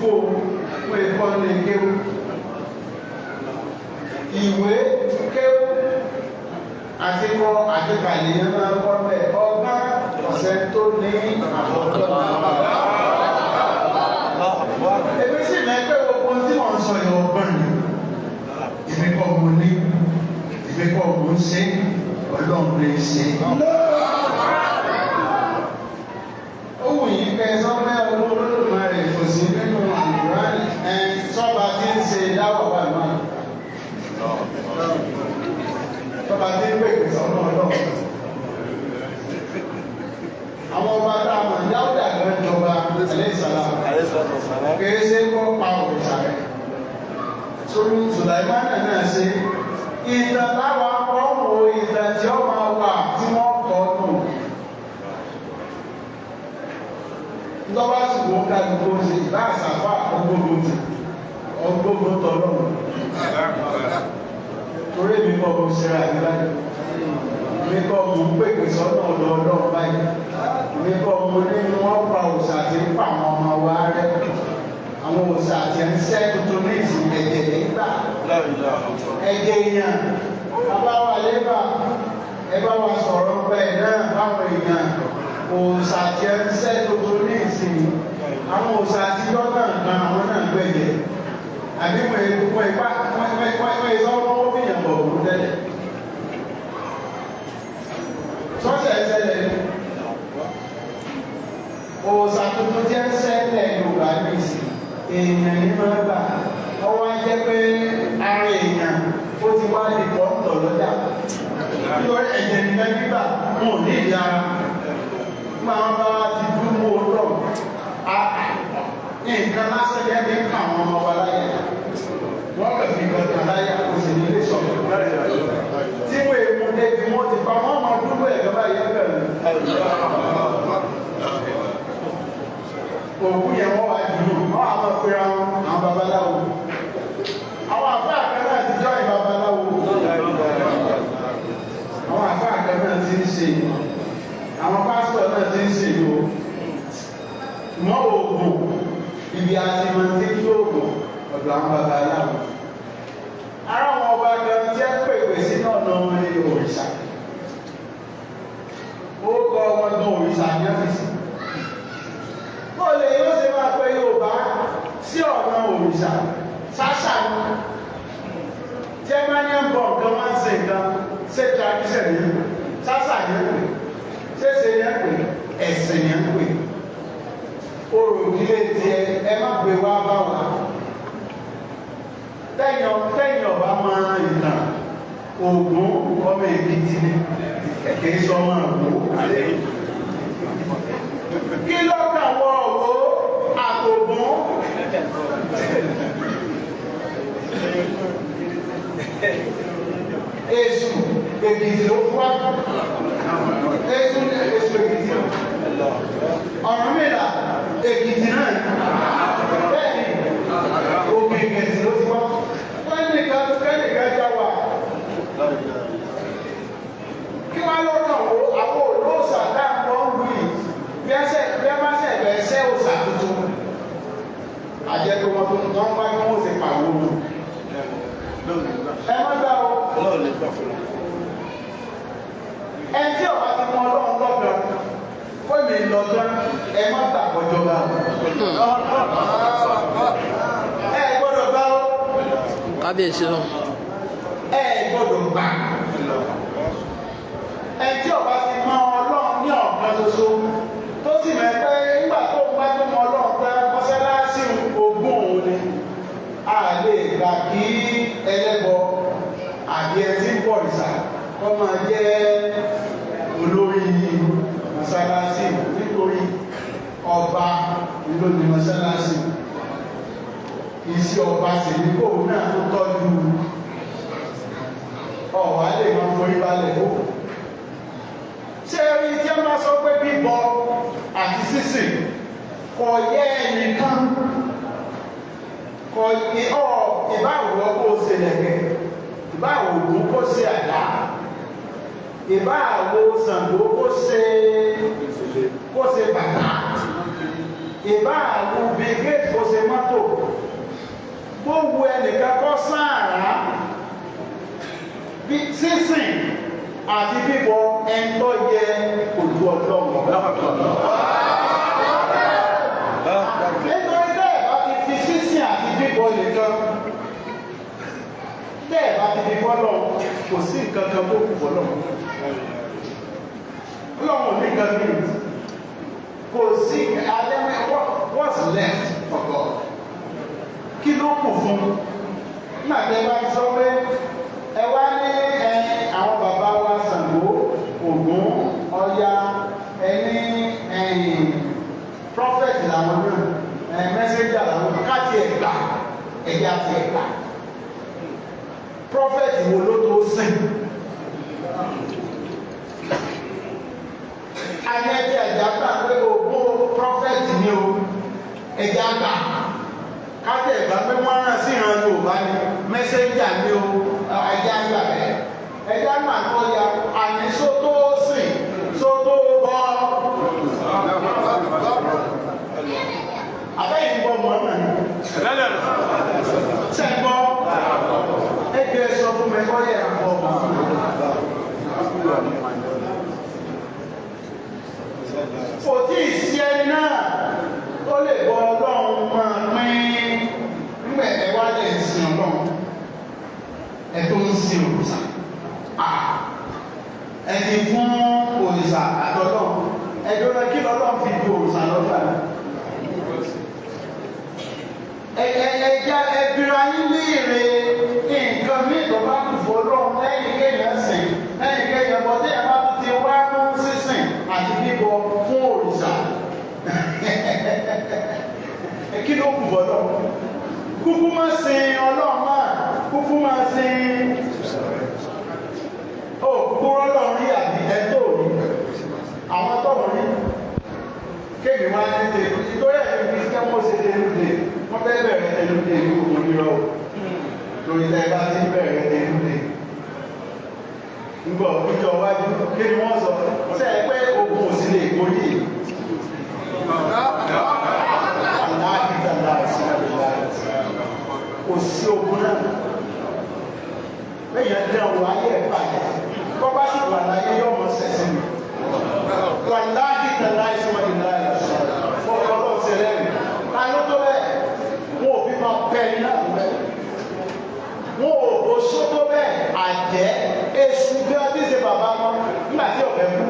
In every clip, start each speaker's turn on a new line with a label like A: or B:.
A: sùkúù, wọ́n èkọ́ ní kéwú. Ìwé kéwú àti kọ́ àti kàlẹ́ yẹn máa ń kọ́ bẹ́ẹ̀ ọgbọ́n ọ̀sẹ̀ tó ní àbọ̀tọ́. Èmi sì máa ń pẹ́ gbogbo tí mò ń sọ yẹn ọgbọ́n ni. Èmi kọ́ mo ní, èmi kọ́ mo ń ṣe, Ọlọ́run lè ṣe. Ó wù yín kẹ́ ẹ sọ pé ọdún Olódùmarè kò sí nínú Àlùkùránì ẹ̀ sọ́ba tí ń ṣe dáwọ̀ wà náà. Tọ́ba tí ń pèpè sọ́nà Ọlọ́run. Àwọn ọba tá a mọ̀ Dáúdà gan jọba alayhi salam. Kìí ṣe kó pa òrìṣà rẹ̀. Sórí Sùlàìmánà náà ṣe ìtàn táwa kọ́ wo ìtàn tí ó máa wà tí wọ́n kọ́ nù. Ntọ́ba sì wọ́n ká gbogbo ṣe ìbá àṣàfà ọgbógun tì ọgbógun tọ́lọ́run. Torí èmi kọ́ mo ṣe ra mi báyìí. Èmi kọ́ mo ń pèpè sọ́nà ọ̀dọ̀ Ọlọ́run báyìí. Èmi kọ́ mo ní wọ́n pa òòṣà tí ń pa àwọn ọmọ wa rẹ́. Àwọn òòṣà tí ń ṣẹ́ tuntun ní ìsìn ẹ̀jẹ̀ nígbà. Ẹ̀jẹ̀ èèyàn, bàbá wa lébà, ẹ bá wa sọ̀rọ̀ bẹ́ẹ̀ náà báwọn èèyàn. Òòṣà tí ń ṣẹ́ tuntun ní ìsìn. Àwọn òòṣà tí lọ́nà kan àwọn náà gbẹ̀jẹ̀. Àbí wọ́n ipá wọ́n ìsọ́wọ́ wọ́n fi yàn bọ̀ òun tẹ́lẹ̀. Sọ́sẹ̀ ṣẹlẹ̀ ni. Òòṣà tuntun tí ń ṣẹlẹ̀ Yorùbá ní ìsìn èèyàn ní máa gbà. Ọwọ́ á jẹ́ pé ara èèyàn ó ti wá di pọ́ńtọ̀ lọ́jà. Nítorí ẹ̀jẹ̀ nìkan gbígbà wọn ò ní ìdí ara. Nígbà wọn bá ti dún mọ́ ọlọ́run. Nǹkan lásán yẹn fi ń kà àwọn ọmọ wa láyà. Wọ́n kàn fi nǹkan kan láyà kò sì ní ilé sọ̀rọ̀. Tí wọ́n èmu débi wọ́n ti pa wọ́n máa dúró ẹ̀ lọ́ba yẹn bẹ̀rẹ̀. Òkú yẹn wọ́n wá dùn wọ́n á máa pera wọn àwọn babaláwo. Àwọn àfáà kan náà ti jọ́ ìbabaláwo. Àwọn àfáà kan náà ti ń ṣe. Àwọn pásítọ̀ náà ti ń ṣe o. Mọ́ oògùn ibi àti mọ̀tí lóògùn ọ̀dọ̀ àwọn babaláwo. Ara àwọn ọba gan tí ẹ pèpè sínú ọ̀nà wọn ní òrìṣà. Ó kọ́ wọn gan òrìṣà ní ọ́fíìsì. Bó lè yóò ṣe máa pe Yorùbá sí ọ̀nà òrìṣà ṣáṣà ni. Tí ẹ máa ní ń bọ̀ nǹkan máa ń ṣe nǹkan ṣé tradition ní ń pè ṣáṣà ní ń pè ṣé ṣe ní ń pè ẹ̀sìn ní ń pè. Orò ìdílé tiẹ̀ ẹ má gbé wá bá wa. Tẹ́yìn ọba máa ìtàn Ògún ọmọ Èkìtì ni kìí sọ ọmọ Ògún. Kí lọ́kàn wọ òwò àtògún? Èṣù Èkìtì ló fún wa. Èṣù Èṣù Èkìtì. Ọ̀rúnmìlà Èkìtì náà. Bẹ́ẹ̀ni, Ògùn Èkìtì ló ti wá. Kẹ́nìkan kẹ́nìkan já wa. Kí wá lọ́kàn wo àwọn olóòṣà dáàbọ̀ ń lù yìí bí ẹ bá ṣe ẹ̀bẹ̀ ṣẹ́ òòṣà tuntun. Àjẹ́ pé wọ́n tó ń tán bá kí wọ́n ṣe pàwọ́ nù. Ẹ má gbà o. Ẹ tí ọba ti mọ Ọlọ́run lọ́gàn, kó mi lọ́gán, ẹ má gbà kọjọba. Ẹ gbọ́dọ̀ gbà o.
B: Kábíyèsí o.
A: Ẹ gbọ́dọ̀ gbà. Ẹ tí ọba ti mọ Ọlọ́run ní ọ̀kan ṣoṣo tó sì mọ̀ pé nígbà tó ń bá tó mọ Ọlọ́run tán mọ́sálásí ogún òun ni. A lè gbà kí ẹlẹ́bọ àbí ẹ tí ń bọ̀ ìsà kọ́ máa jẹ́ olórí mọ́sálásí nítorí ọba ló ní mọ́sálásí. Iṣẹ́ ọba sì ní kóun náà tó tọ́jú ọ̀wá lè máa forí balẹ̀ fún. Ṣé rí tí a máa sọ pé bíbọ àti sísìn kò yẹ ẹnìkan kò ọ ìbáwò kó o ṣe lẹ̀kẹ̀ ìbáwò Ògún kó ṣe àdá ìbáwò Ṣàngó kó ṣe bàtà ìbáwò Bill Gates kó ṣe mọ́tò Bó wu ẹnìkan kọ́ sáàrà bí sísìn àti bíbọ ẹ̀ńtọ́ yẹ ojú ọlọ́run. Nítorí bẹ́ẹ̀ bá ti fi sísìn àti bíbọ nìkan, bẹ́ẹ̀ bá ti fi fọ́lọ́, kò sí nǹkan kan tó kù fọ́lọ́. Ọlọ́run ò ní nǹkan bí kò sí alẹ́. What's left for God? Kí ló kù fún? Nígbà tí ẹ bá ti sọ pé ẹ wá ní ẹyin àwọn bàbá wa Ṣàngó, Ògún, Ọya, ẹni ẹyin prophet làwọn náà, ẹ messenger làwọn náà, káàtì ẹ̀ gbà, ẹ̀yà ti ẹ̀ gbà. Prophet wo ló tó sìn? Ayẹyẹ ẹ̀já gbà pé Ògún prophet ni o, ẹ̀já gbà. Káàtì ẹ̀ gbà pé wọ́n rán sí ìran Yorùbá ni, messenger ni o, ẹ̀já gbà bẹ́ẹ̀. Ẹ̀já gbà kọ́ ya àní sótó sìn, sótó bọ́. Abẹ́yìn gbọ́ mọ́ náà ni. Ṣé ń gbọ́? Ẹgbẹ́ sọ fún mi kọ́ yẹ àpọ̀ ọmọ. Kò tí ì sí ẹni náà tó lè bọ Ọlọ́run máa pín nígbà ẹ wá lè sin Ọlọ́run. Ẹ tó ń sin òrìṣà. Ẹ ti fún òrìṣà àtọ́lọ́run. Ẹ dọ́rọ̀ kí lọ́lọ́run fi ju òrìṣà lọ́gbà náà. Ẹja ẹbíra yín léèrè nǹkan míì tó bá kù fọlọ́run lẹ́yìn kéèyàn sìn, lẹ́yìn kéèyàn bọ́ tí ẹ bá tún ti wá mú sísìn àti bíbọ fún òrìṣà. Kí ló kù fọlọ́run? Kúkú má sin Ọlọ́run máa, kúkú má sin ó kúkú rọ́lọ́run rí àbí ẹ tó rí àwọn tó rí kéèmí wá ní tèmi nítorí ẹ̀mí fi kẹ́mọ́ ṣe tèmi dé wọ́n fẹ́ bẹ̀rẹ̀ tèmi dé ní òkú nírọ̀ lórí tẹ́ bá ti bẹ̀rẹ̀ tèmi dé. Ngbọ̀ ìjọ wájú kí ni wọ́n sọ ṣe é pé ogun ò sí lè borí yìí. Kò sí ogun náà. Bẹ́ẹ̀ yẹn dán wọ ayé ẹ̀ bàjẹ́. Kọ́ bá sì wà láyé yóò mọ̀ sẹ̀sìn mi. Wàláhì tàláhì sọ́mọ́dé láyé. Fọ́fọ́ lọ́ọ̀ ṣe lẹ́nu. Ta ló tó bẹ́ẹ̀? Wọn ò bí máa pẹ́ ní náà tó bẹ́ẹ̀. Wọn ò bó só tó bẹ́ẹ̀ àjẹ́ èṣù bí wọ́n ti ṣe bàbá wọn nígbà tí ọ̀bẹ kú.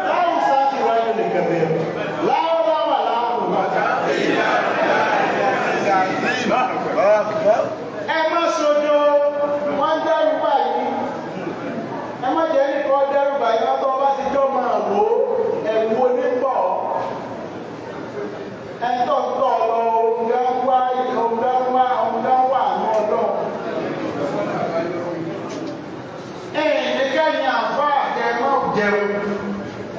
A: Láwùn sáà ti wáyé lè kẹ̀bẹ̀. Láwùn láwà láwùn. Ẹ má sojo, wọ́n dẹ́rù báyìí. Ẹ má jẹ́ nìkan dẹ́rù báyìí wọ́n tó bá ti jọ́ máa wò ó, ẹ̀wù onípọ̀. Ẹ̀tọ́ tọ̀ lọ ọ̀gá wá ọ̀gá wá ọ̀gá wà ní ọlọ́run. Ẹ̀yìn ní kẹ́yìn àfa àtẹ má jẹun.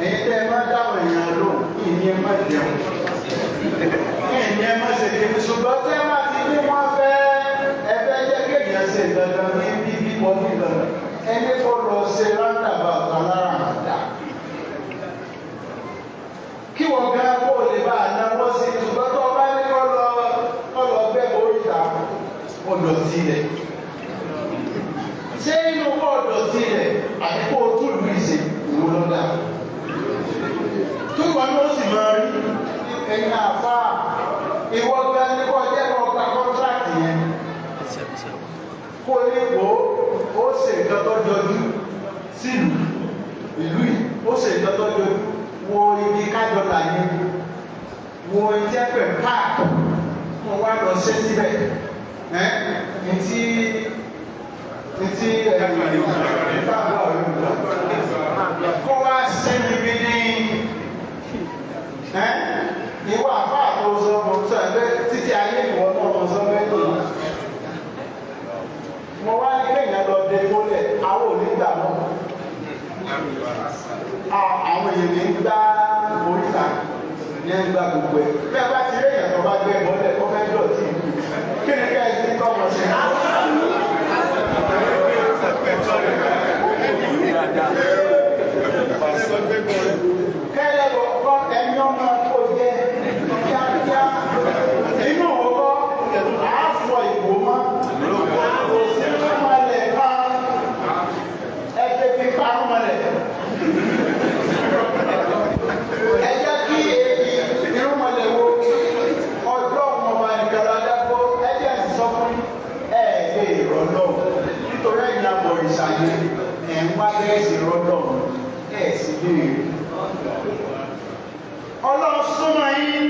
A: Ẹ̀yin tẹ́ ẹ má dáhùn èèyàn lóhùn, ìní ẹ má jẹun. Ẹ̀yin ẹ má ṣe kéde ṣùgbọ́n tẹ́ má ti ní wọ́n fẹ́ ẹ fẹ́ jẹ́ kéèyàn ṣe dandan ní bíbí wọ́n ní dandan. Ẹni kọ́ lọ ṣe roundabout alára àdá. Kí wọ́n gan kó lè bá a náwó sí i ṣùgbọ́n tó o bá ní kọ́ lọ bẹ́ẹ̀ oríta ọ̀dọ̀ tilẹ̀. Ṣé inú kọ́ ọ̀dọ̀ tilẹ̀ àti kó o túlù ìṣe ìwọ lọ́dà? Tó ìwà náà sì máa rí ẹ̀yin àfa ìwọ gan ni kò jẹ́ kó gba kọ́ńtrákì yẹn. Kó ní kó o ṣe nǹkan tó jọjú sílùú ìlú yìí, ó ṣe nǹkan tó jọjú wo ibi kájọlà yẹn, wo ìjẹ́pẹ̀ páàkì mo wá lọ ṣe síbẹ̀ ẹ́ ntí ntí kó wá sẹ́ni bí ní ẹ́ ìwọ àfa àtọ̀sọ mo sọ ẹ pé títí ayé ìwọ náà mo sọ pé tó mo wá ní kéèyàn lọ dé kólẹ̀ àwọn ò ní gbà mọ́ àwọn èèyàn ní gbá oríta ní ń gbá gbogbo ẹ̀ bí a bá ti rí èèyàn tó bá gbé bọ́lẹ̀ kó fẹ́ dọ̀tí kí ni ká ẹ ti kọ́ ọmọ ṣe. òòṣà yẹn, ẹ̀ ń wá bẹ́ẹ̀ sí rọ́dọ̀ ẹ̀ sì lè rí. Ọlọ́run súnmọ́ yín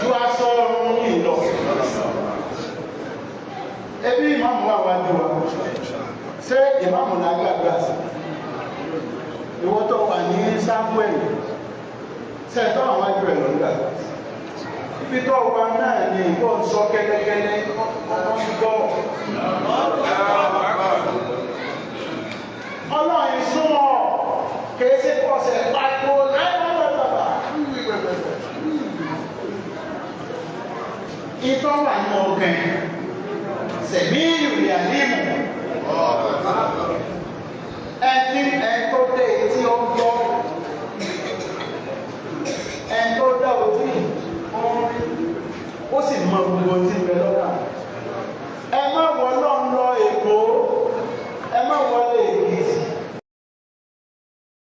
A: ju aṣọ ọrùn yìí lọ. Ẹbí ìmáàmù wà wájú wa. Ṣé ìmáàmù la gbàgbà sí? Ìwọ tó wà ní Sáfúẹ̀lì, ṣé ẹ̀tọ́ àwọn wájú ẹ̀ lọ́gbà? Ibi tó wà náà ni ìwọ ń sọ kẹ́lẹ́kẹ́lẹ́ ọmọ ń gbọ́. Ọlọ́run súnmọ́ kìí ṣe pọ̀sẹ̀ pariwo láìpẹ́. Ìtọ́ wà ní ọkàn sẹ̀mí ìrìn àlímù. Ẹni ẹ tó dé tí ó gbọ́